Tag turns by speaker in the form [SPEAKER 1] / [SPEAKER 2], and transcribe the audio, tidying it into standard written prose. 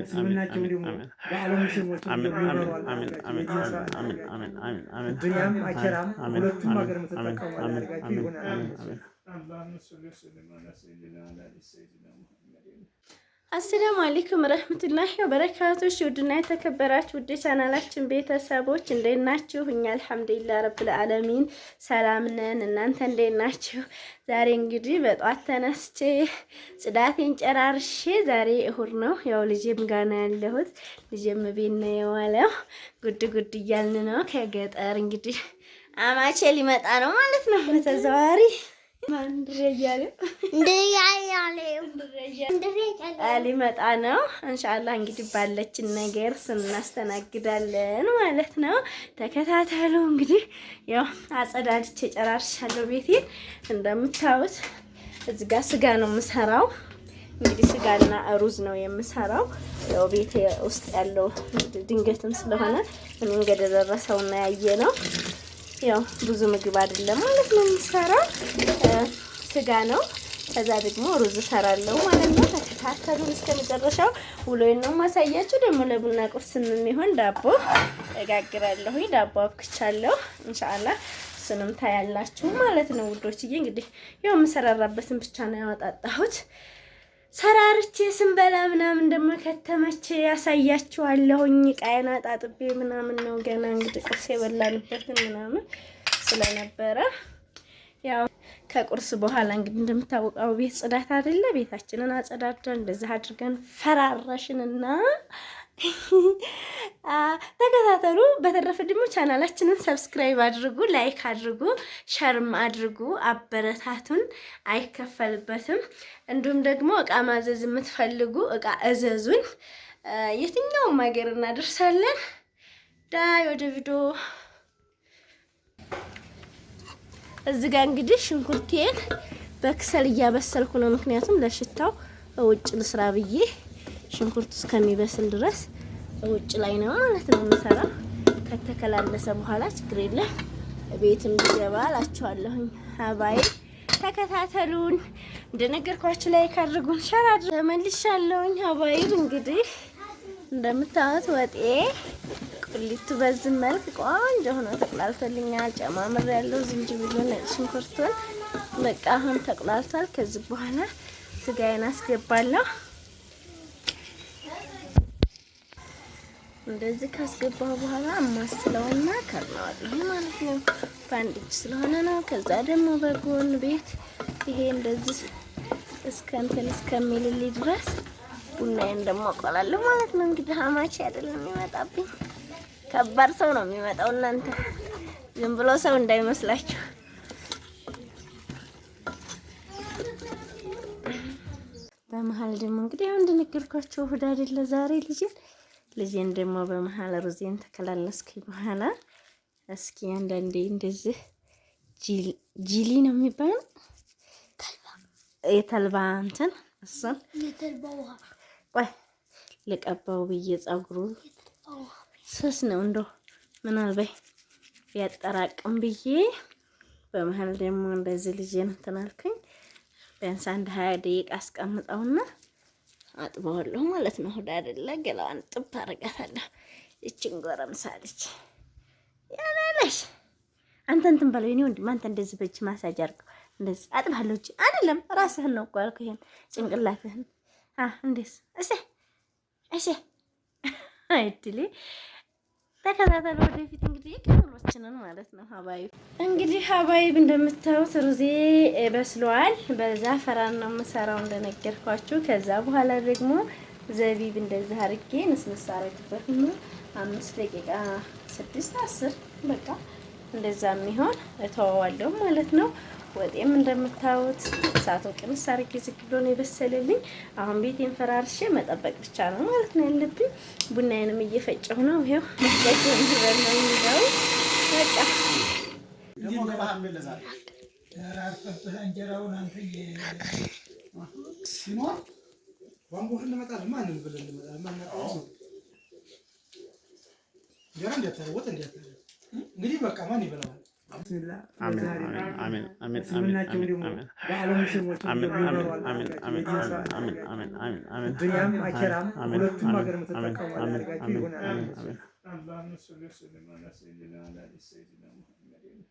[SPEAKER 1] እስልምናቸው ደግሞ በዓለም ሙስሊሞች ዱንያም አኬራም ሁለቱም ሀገር የምትጠቀሙ አድርጋችሁ ይሆናል።
[SPEAKER 2] السلام عليكم رحمة الله وبركاته። ውድና የተከበራችሁ ውድ ቻናላችን ቤተሰቦች እንዴት ናችሁ? እኛ الحمد لله رب العالمين ሰላም ነን። እናንተ እንዴት ናችሁ? ዛሬ እንግዲህ በጧት ተነስቼ ጽዳቴን ጨራርሼ፣ ዛሬ እሁድ ነው። ያው ልጄም ጋና ያለሁት ልጄም ቤት ነው የዋለው። ጉድ ጉድ እያልን ነው። ከገጠር እንግዲህ አማቼ ሊመጣ ነው ማለት ነው በተዘዋዋሪ ሊመጣ ነው። እንሻላ እንግዲህ ባለችን ነገር ስናስተናግዳለን ማለት ነው። ተከታተሉ። እንግዲህ ያው አጸዳድቼ ጨራርሻለሁ ቤቴን እንደምታዩት። እዚህ ጋር ስጋ ነው የምሰራው። እንግዲህ ስጋና ሩዝ ነው የምሰራው። ያው ቤቴ ውስጥ ያለው ድንገትም ስለሆነ መንገድ የደረሰውና ያየ ነው። ያው ብዙ ምግብ አይደለም ማለት ነው የምሰራው፣ ስጋ ነው። ከዛ ደግሞ ሩዝ እሰራለሁ ማለት ነው። ተከታተሉን እስከ መጨረሻው። ውሎዬን ነው ማሳያችሁ። ደግሞ ለቡና ቁርስ የሚሆን ዳቦ እጋግራለሁ። ዳቦ አብክቻለሁ። ኢንሻአላህ እሱንም ታያላችሁ ማለት ነው ውዶችዬ። እንግዲህ ያው የምሰራራበትን ብቻ ነው ያወጣጣሁት። ሰራርቼ ስንበላ ምናምን ደግሞ ከተመቼ ያሳያችኋለሁኝ። ቃየን አጣጥቤ ምናምን ነው ገና እንግዲህ ቁርስ የበላንበትን ምናምን ስለነበረ ያው ከቁርስ በኋላ እንግዲህ እንደምታወቀው ቤት ጽዳት አይደለ? ቤታችንን አጸዳድረን እንደዚህ አድርገን ፈራረሽንና ተከታተሉ። በተረፈ ደግሞ ቻናላችንን subscribe አድርጉ፣ like አድርጉ፣ share ም አድርጉ፣ አበረታቱን። አይከፈልበትም። እንዲሁም ደግሞ እቃ ማዘዝ የምትፈልጉ እቃ እዘዙን። የትኛውም ሀገር እናደርሳለን። ዳይ ወደ ቪዲዮ። እዚህ ጋር እንግዲህ ሽንኩርቴን በክሰል እያበሰልኩ ነው። ምክንያቱም ለሽታው ውጭ ልስራ ብዬ ሽንኩርቱ እስከሚበስል ድረስ ውጭ ላይ ነው ማለት ነው የምሰራ። ከተከላለሰ በኋላ ችግር የለም ቤትም ቢገባ እላችኋለሁኝ። حبايب ተከታተሉን። እንደነገርኳችሁ like አድርጉን፣ share አድርጉ። ተመልሻለሁኝ حبايب። እንግዲህ እንደምታዩት ወጤ ቁሊቱ በዚህ መልክ ቆንጆ ሆኖ ተቁላልቶልኛል። ጨማምር ያለው ዝንጅብሉን፣ ነጭ ሽንኩርቱን በቃ አሁን ተቁላልቷል። ከዚህ በኋላ ስጋዬን አስገባለሁ። እንደዚህ ካስገባሁ በኋላ አማስለውና ከርነዋለሁ ማለት ነው። በአንድ እጅ ስለሆነ ነው። ከዛ ደግሞ በጎን ቤት ይሄ እንደዚህ እስከ እንትን እስከሚልልኝ ድረስ ቡናዬን ደግሞ አቆላለሁ ማለት ነው። እንግዲህ አማቼ አይደለም የሚመጣብኝ፣ ከባድ ሰው ነው የሚመጣው። እናንተ ዝም ብሎ ሰው እንዳይመስላችሁ። በመሀል ደግሞ እንግዲህ አሁን እንደነገርኳቸው እሑድ አይደለ ዛሬ ልጄን ደግሞ በመሀል ሩዜን ተከላለስኩኝ በኋላ እስኪ አንዳንዴ እንደዚህ ጂሊ ነው የሚባለው የተልባ እንትን እሱን ቆይ ልቀባው ብዬ ጸጉሩ ስስ ነው እንደው ምናልባት ቢያጠራቅም ብዬ በመሀል ደግሞ እንደዚህ ልጄን እንትን አልኩኝ። ቢያንስ አንድ 20 ደቂቃ አስቀምጠውና አጥበዋለሁ ማለት ነው። እሑድ አይደለ ገላዋን ጥብ አደርጋታለሁ። ይችን ጎረምሳለች ያላለሽ አንተ እንትን በለው የእኔ ወንድም፣ አንተ እንደዚህ በእጅ ማሳጅ አድርገው እንደዚህ አጥባለሁ። እጅ አይደለም ራስህን ነው እኮ ያልኩህ፣ ይሄን ጭንቅላትህን እንዴስ እሺ፣ እሺ አይድሌ ተከታተሉ። ወደፊት እንግዲህ ቅጠሎችንን ማለት ነው። حبايب እንግዲህ حبايب እንደምታዩት ሩዜ በስሏል። በዛ ፈራን ነው የምሰራው እንደነገርኳችሁ። ከዛ በኋላ ደግሞ ዘቢብ እንደዚህ አድርጌ ንስንስ አረግበት 5 ደቂቃ 6 10 በቃ እንደዛ የሚሆን እተወዋለሁ ማለት ነው። ወጤም እንደምታዩት እሳቱን ቅንስ አድርጌ ዝግ ብሎ ነው የበሰለልኝ። አሁን ቤቴን ፈራርሼ መጠበቅ ብቻ ነው ማለት ነው ያለብኝ። ቡናዬንም እየፈጨሁ ነው። ይኸው መፍጨት ነው የሚለው በቃ።
[SPEAKER 1] ሲኖር እንመጣለን። ብለን እንመጣለን። እንጀራ እንዲያታወጥ እንዲያታ እንግዲህ በቃ ማን ይበላዋል? ብስሚላ
[SPEAKER 3] አሜን
[SPEAKER 1] በዛሬ
[SPEAKER 3] አሜን አሜን አሜን
[SPEAKER 1] እስልምናቸው ደግሞ
[SPEAKER 3] አሜን
[SPEAKER 1] በዓለም ሙስሊሞች
[SPEAKER 3] አሜን
[SPEAKER 1] የሚበሩ
[SPEAKER 3] አሜን
[SPEAKER 1] አላህ
[SPEAKER 3] አሜን
[SPEAKER 1] ያድርጋቸው። የዲን ሰው አላህ
[SPEAKER 3] አሜን
[SPEAKER 1] ያድርጋቸው።
[SPEAKER 3] አሜን አሜን አሜን
[SPEAKER 1] ዱንያም አኬራም
[SPEAKER 3] አሜን
[SPEAKER 1] ሁለቱም
[SPEAKER 3] አሜን
[SPEAKER 1] ሀገር
[SPEAKER 3] አሜን
[SPEAKER 1] የምትጠቀሙ አላህ
[SPEAKER 3] አሜን
[SPEAKER 1] ያድርጋቸው።
[SPEAKER 3] አሜን
[SPEAKER 1] ይሆናል።
[SPEAKER 3] አሜን አሜን።
[SPEAKER 4] اللهم صل وسلم على سيدنا وعلى ال سيدنا محمد.